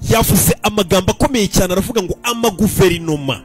Yavuze amagambo akomeye cyane, aravuga ngo amaguverinoma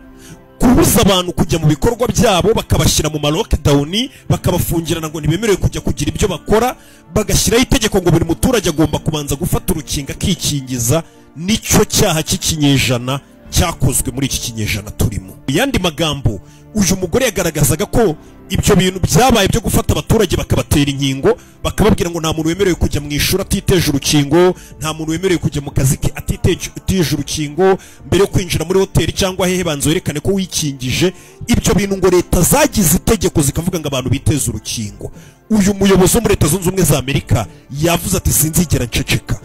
kubuza abantu kujya mu bikorwa byabo, bakabashyira mu ma lockdown, bakabafungirana ngo ntibemerewe kujya kugira ibyo bakora, bagashyiraho itegeko ngo buri muturage agomba kubanza gufata urukingo akikingiza, nicyo cyaha cy'ikinyejana cyakozwe muri iki kinyejana turimo. Yandi magambo, uyu mugore yagaragazaga ko ibyo bintu byabaye byo gufata abaturage bakabatera inkingo, bakababwira ngo nta muntu wemerewe kujya mu ishuri atiteje urukingo, nta muntu wemerewe kujya mu kazi ke atiteje urukingo, mbere yo kwinjira muri hoteli cyangwa hehe banza werekane ko wikingije. Ibyo bintu ngo leta zagize itegeko zikavuga ngo abantu biteze urukingo. Uyu muyobozi wo muri Leta Zunze Ubumwe za Amerika yavuze ati sinzigera nceceka,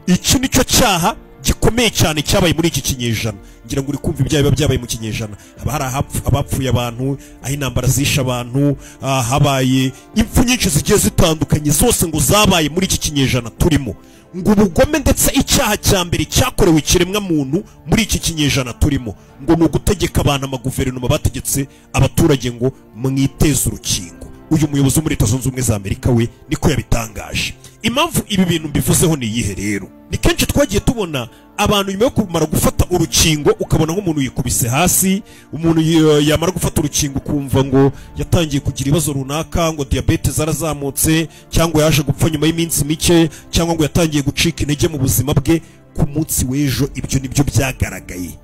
iki nicyo cyaha gikomeye cyane cyabaye muri iki kinyejana. Ngira ngo uri kumva ibyaha biba byabaye mu kinyejana, haba hari abapfuye abantu, aho intambara zishe abantu, habaye impfu nyinshi zigiye zitandukanye, zose ngo zabaye muri iki kinyejana turimo. Ngo ubugome ndetse icyaha cya mbere cyakorewe ikiremwa muntu muri iki kinyejana turimo ngo ni ugutegeka abantu, amaguverinoma bategetse abaturage ngo mwiteze urukingo. Uyu muyobozi wo muri Leta Zunze Ubumwe za Amerika we niko yabitangaje. Impamvu ibi bintu mbivuzeho ni iyihe rero? Ni kenshi twagiye tubona abantu nyuma yo kumara gufata urukingo ukabona nk'umuntu yikubise hasi, umuntu yamara gufata urukingo ukumva ngo yatangiye kugira ibibazo runaka, ngo diyabete zarazamutse, cyangwa yaje gupfa nyuma y'iminsi mike, cyangwa ngo yatangiye gucika intege mu buzima bwe. Ku munsi w'ejo ibyo nibyo byagaragaye.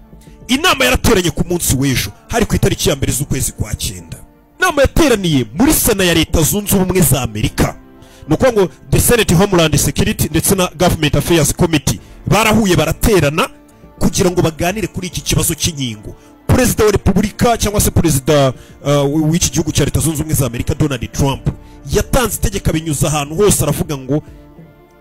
Inama yarateranye ku munsi w'ejo, hari ku itariki ya 1 z'ukwezi kwa 9. Inama yateraniye muri Sena ya Leta Zunze Ubumwe za Amerika, nuko ngo the Senate Homeland Security ndetse na Government Affairs Committee barahuye baraterana kugira ngo baganire kuri iki kibazo cy'inkingo. Perezida wa Repubulika cyangwa se perezida w'iki gihugu cya Leta Zunze Ubumwe za Amerika Donald Trump yatanze itegeko abinyuza ahantu hose, aravuga ngo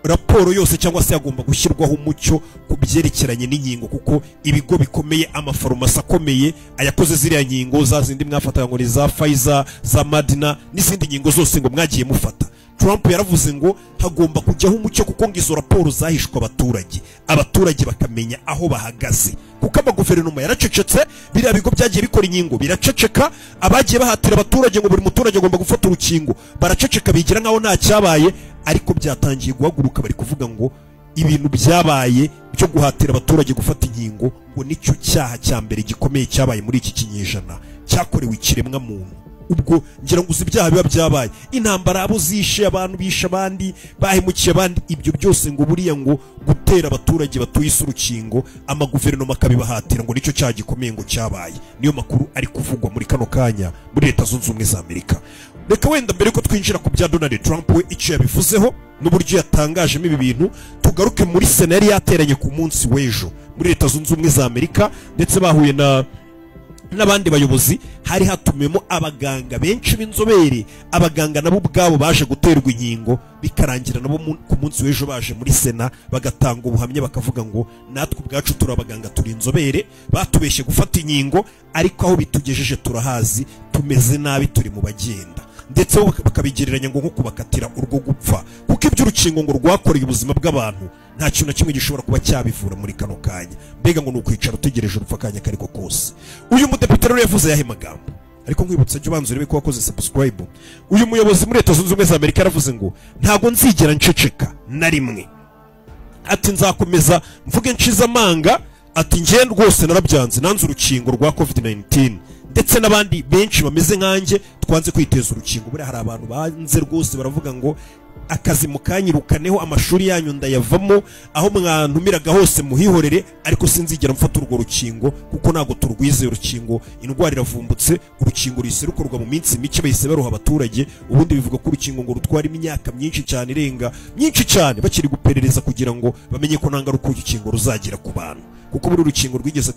raporo yose cyangwa se yagomba gushyirwaho umucyo ku byerekeranye n'inkingo, kuko ibigo bikomeye, amafarumasi akomeye ayakoze ziriya nkingo za zindi mwafataga ngo ni za Pfizer, za Moderna n'izindi nkingo zose ngo mwagiye mufata. Trump yaravuze ngo hagomba kujyaho umucyo, kuko ngo izo raporo zahishwe abaturage, abaturage bakamenya aho bahagaze, kuko amaguverinoma yaracecetse, biriya bigo byagiye bikora inkingo biraceceka, abagiye bahatira abaturage ngo buri muturage agomba gufata urukingo baraceceka, bigira nkaho nta cyabaye. Ariko byatangiye guhaguruka, bari kuvuga ngo ibintu byabaye byo guhatira abaturage gufata inkingo ngo nicyo cyaha cya mbere gikomeye cyabaye muri iki kinyejana cyakorewe ikiremwa muntu. Ubwo ngira ngo uzi ibyaha biba byabaye, intambara, abo zishe abantu, bishe abandi, bahemukiye abandi, ibyo byose ngo buriya ngo gutera abaturage batuye isi urukingo amaguverinoma akabibahatira ngo nicyo cyaha gikomeye ngo cyabaye. Niyo makuru ari kuvugwa muri kano kanya muri Leta Zunze Ubumwe za Amerika. Reka wenda mbere ko twinjira ku bya Donald Trump we icyo yabivuzeho n'uburyo yatangajemo ibi bintu, tugaruke muri Sena yari yateranye ku munsi w'ejo muri Leta Zunze Ubumwe za Amerika, ndetse bahuye na n'abandi bayobozi. Hari hatumiwemo abaganga benshi b'inzobere, abaganga nabo ubwabo baje guterwa inkingo, bikarangira nabo ku munsi w'ejo baje muri Sena bagatanga ubuhamya, bakavuga ngo natwe ubwacu turi abaganga, turi inzobere, batubeshye gufata inkingo, ariko aho bitugejeje turahazi, tumeze nabi, turi mu bagenda. Ndetse bakabigereranya ngo nko kubakatira urwo gupfa, kuko iby'urukingo ngo rwakoreye ubuzima bw'abantu nta kintu na kimwe gishobora kuba cyabivura muri kano kanya. Mbega ngo ni ukwicara utegereje urupfu akanya kariko kose. Uyu mudepite rero yavuze yahe magambo? Ariko nkwibutsa jya ubanza urebe ko wakoze subscribe. Uyu muyobozi muri Leta Zunze Ubumwe za Amerika yaravuze ngo ntago nzigera nceceka na rimwe, ati nzakomeza mvuge nshize amanga, ati njye rwose narabyanze, nanze urukingo rwa COVID-19, ndetse n'abandi benshi bameze nkanjye twanze kwiteza urukingo. Buriya hari abantu banze rwose, baravuga ngo akazi mukanyirukaneho, amashuri yanyu ndayavamo, aho mwantumiraga hose muhihorere, ariko sinzigera mfata urwo rukingo kuko ntago turwizeye urukingo, indwara iravumbutse, urukingo ruhise rukorwa mu minsi mike bahise baruha abaturage. Ubundi bivuga ko urukingo ngo rutwara imyaka myinshi cyane, irenga myinshi cyane, bakiri guperereza kugira ngo bamenye ko nta ngaruka urukingo ruzagira ku bantu, kuko buri rukingo rwigeze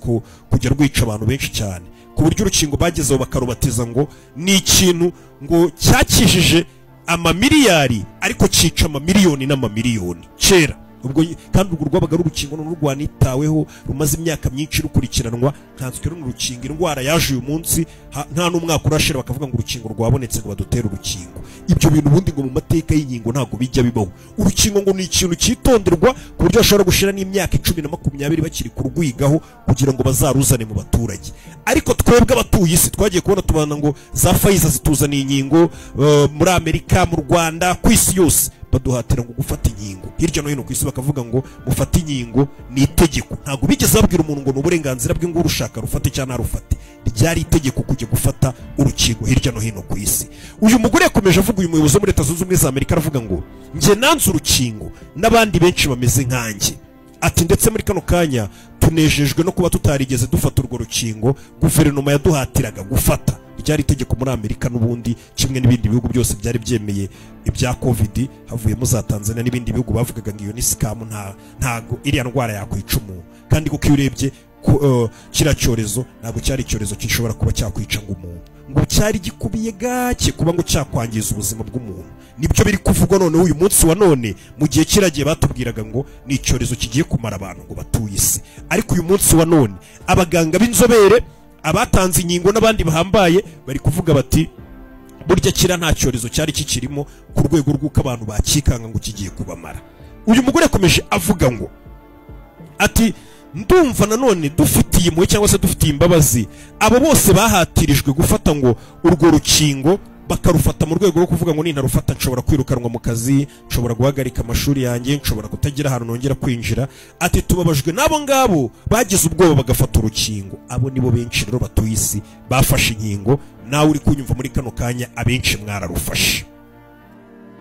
kujya rwica abantu benshi cyane, ku buryo urukingo bagezeho bakarubatiza ngo ni ikintu ngo cyakijije amamiliyari ariko cica amamiliyoni n'amamiliyoni kera. Ubwo kandi urwo rwabaga ari urukingo rwanitaweho, rumaze imyaka myinshi rukurikiranwa, nkanswe runo rukingo indwara yaje uyu munsi nta n'umwaka urashira bakavuga ngo urukingo rwabonetse ngo badutere urukingo. Ibyo bintu ubundi ngo mu mateka y'inkingo ntago bijya bibaho. Urukingo ngo ni ikintu cyitonderwa ku buryo bashobora gushira n'imyaka 10 na 20 bakiri kurwigaho kugira ngo bazaruzane mu baturage. Ariko twebwe abatuye isi twagiye kubona tubana ngo za Pfizer zituzaniye inkingo muri Amerika, mu Rwanda, ku isi yose. Baduhatira ngo gufata inkingo hirya no hino ku isi, bakavuga ngo mufate inkingo ni itegeko. Ntabwo bigeze babwira umuntu ngo ni uburenganzira bwe ngo urushaka rufate cyangwa ntarufate, ryari itegeko kujya gufata urukingo hirya no hino ku isi. Uyu mugore yakomeje avuga, uyu muyobozi wo muri Leta Zunze Ubumwe za Amerika aravuga ngo njye nanze urukingo n'abandi benshi bameze nkanjye. Ati ndetse muri kano kanya tunejejwe no kuba tutarigeze dufata urwo rukingo guverinoma yaduhatiraga gufata. Ryari itegeko muri Amerika n'ubundi kimwe n'ibindi bihugu byose byari byemeye ibya Covid, havuyemo za Tanzania n'ibindi bihugu bavugaga ngo iyo ni scam, ntago iriya ndwara yakwica umuntu. Kandi kuko iyo urebye kiriya cyorezo ntabwo cyari icyorezo gishobora kuba cyakwica ngo umuntu, ngo cyari gikubiye gake kuba ngo cyakwangiza ubuzima bw'umuntu. Nibyo biri kuvugwa noneho uyu munsi wa none, mu gihe kiragiye batubwiraga ngo ni icyorezo kigiye kumara abantu ngo batuye isi. Ariko uyu munsi wa none abaganga b'inzobere, abatanze inkingo n'abandi bahambaye bari kuvuga bati burya kira nta cyorezo cyari kikirimo ku rwego rw'uko abantu bakikanga ngo kigiye kubamara. Uyu mugore yakomeje avuga ngo ati ndumva nanone dufitiye impuhwe cyangwa se dufitiye imbabazi abo bose bahatirijwe gufata ngo urwo rukingo, bakarufata mu rwego rwo kuvuga ngo nintarufata nshobora kwirukanwa mu kazi, nshobora guhagarika amashuri yanjye, nshobora kutagira ahantu nongera kwinjira. Ati tubabajwe n'abo ngabo bagize ubwoba bagafata urukingo. Abo nibo benshi rero batuye isi bafashe inkingo, nawe uri kunyumva muri kano kanya abenshi mwararufashe.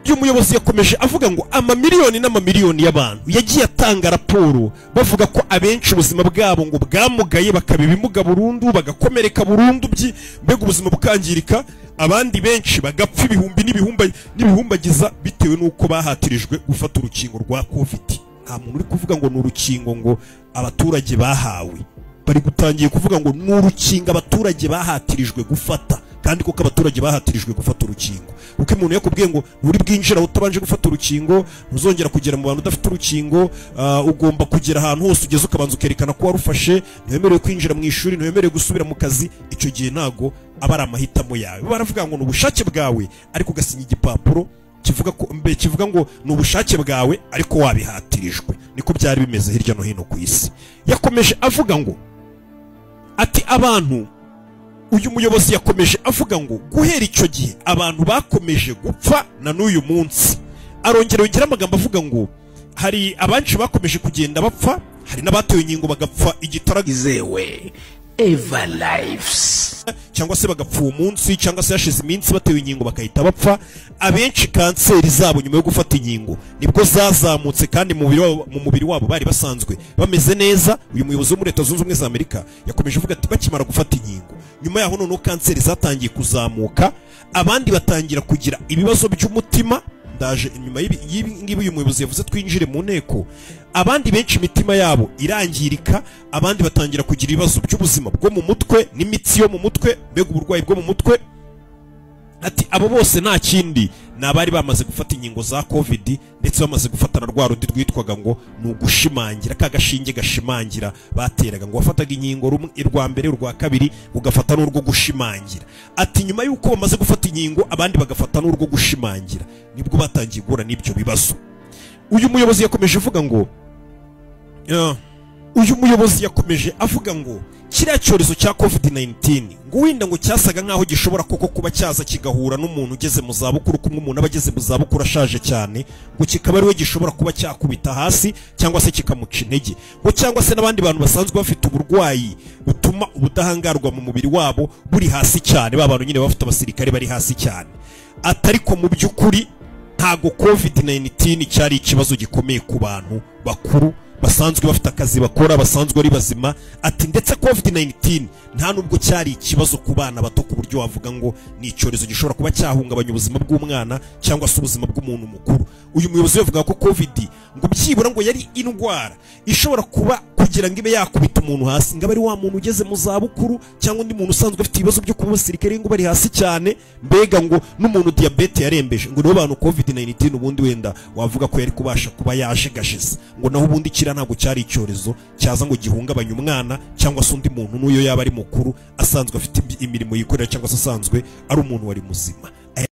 Uyu muyobozi yakomeje avuga ngo amamiliyoni n'amamiliyoni y'abantu yagiye atanga raporo bavuga ko abenshi ubuzima bwabo ngo bwamugaye, bakaba ibimuga burundu, bagakomereka burundu, mbega ubuzima bukangirika, abandi benshi bagapfa ibihumbi n'ibihumbagiza bitewe n'uko bahatirijwe gufata urukingo rwa Covid. Nta muntu uri kuvuga ngo ni urukingo ngo abaturage bahawe, bari gutangiye kuvuga ngo ni urukingo abaturage bahatirijwe gufata. Kandi kuko abaturage bahatirijwe gufata urukingo, kuko umuntu yakubwiye ngo nturi bwinjira utabanje gufata urukingo, ntuzongera kugera mu bantu udafite urukingo, ugomba kugera ahantu hose ugeze ukabanza ukerekana ko warufashe, ntiwemerewe kwinjira mu ishuri, ntiwemerewe gusubira mu kazi. Icyo gihe ntago aba ari amahitamo yawe, baravuga ngo ni ubushake bwawe, ariko ugasinya igipapuro kivuga ko kivuga ngo ni ubushake bwawe ariko wabihatirijwe. Niko byari bimeze hirya no hino ku isi. Yakomeje avuga ngo ati abantu, uyu muyobozi yakomeje avuga ngo guhera icyo gihe abantu bakomeje gupfa na n'uyu munsi. Arongera yongera amagambo avuga ngo hari abanshi bakomeje kugenda bapfa, hari n'abatewe inkingo bagapfa izewe Eva Lives, cyangwa se bagapfa uwo munsi, cyangwa se yashize iminsi batewe inkingo bakahita bapfa. Abenshi kanseri zabo nyuma yo gufata inkingo nibwo zazamutse, kandi mu mubiri wabo bari basanzwe bameze neza. Uyu muyobozi wo muri Leta Zunze Ubumwe za Amerika yakomeje avuga ati bakimara gufata inkingo nyuma yaho noneho kanseri zatangiye kuzamuka, abandi batangira kugira ibibazo by'umutima. Ndaje inyuma y'ibi ngibi uyu muyobozi yavuze twinjire mu nteko. Abandi benshi imitima yabo irangirika, abandi batangira kugira ibibazo by'ubuzima bwo mu mutwe n'imitsi yo mu mutwe, mbega uburwayi bwo mu mutwe. Ati abo bose nta kindi ni abari bamaze gufata inkingo za Covid, ndetse bamaze gufatana rwa rundi rwitwaga ngo ni ugushimangira, ka gashinge gashimangira bateraga, ngo wafataga inkingo rumwe irwa mbere urwa kabiri ugafata n'urwo gushimangira. Ati nyuma y'uko bamaze gufata inkingo abandi bagafata n'urwo gushimangira, nibwo batangiye guhura n'ibyo bibazo. Uyu muyobozi yakomeje avuga ngo uyu muyobozi yakomeje avuga ngo kiriya cyorezo cya Covid-19 ngo wenda ngo cyasaga nkaho gishobora koko kuba cyaza kigahura n'umuntu ugeze mu zabukuru, kumwe umuntu aba ageze mu zabukuru ashaje cyane, ngo kikaba ari we gishobora kuba cyakubita hasi cyangwa se kikamuca intege, ngo cyangwa se n'abandi bantu basanzwe bafite uburwayi butuma ubudahangarwa mu mubiri wabo buri hasi cyane, ba bantu nyine bafite abasirikare bari hasi cyane. Atariko mu by'ukuri ntago Covid-19 cyari ikibazo gikomeye ku bantu bakuru basanzwe bafite akazi bakora, basanzwe ari bazima. Ati ndetse Covid-19 nta nubwo cyari ikibazo ku bana bato ku buryo wavuga ngo ni icyorezo gishobora kuba cyahungabanya ubuzima bw'umwana cyangwa se ubuzima bw'umuntu mukuru. Uyu muyobozi yavuga ko Covid ngo byibura ngo yari indwara ishobora kuba kugira ngo ibe yakubita umuntu hasi, ngo ari wa muntu ugeze mu zabukuru cyangwa undi muntu usanzwe afite ibibazo byo kuba abasirikare ngo bari hasi cyane, mbega ngo n'umuntu diabete yarembeje, ngo nibo bantu Covid-19 ubundi wenda wavuga ko yari kubasha kuba yajegajeza, ngo naho ubundi kira ntabwo cyari icyorezo cyaza ngo gihungabanye umwana cyangwa se undi muntu n'uyo yaba ari mukuru asanzwe afite imirimo yikorera cyangwa se asanzwe ari umuntu wari muzima.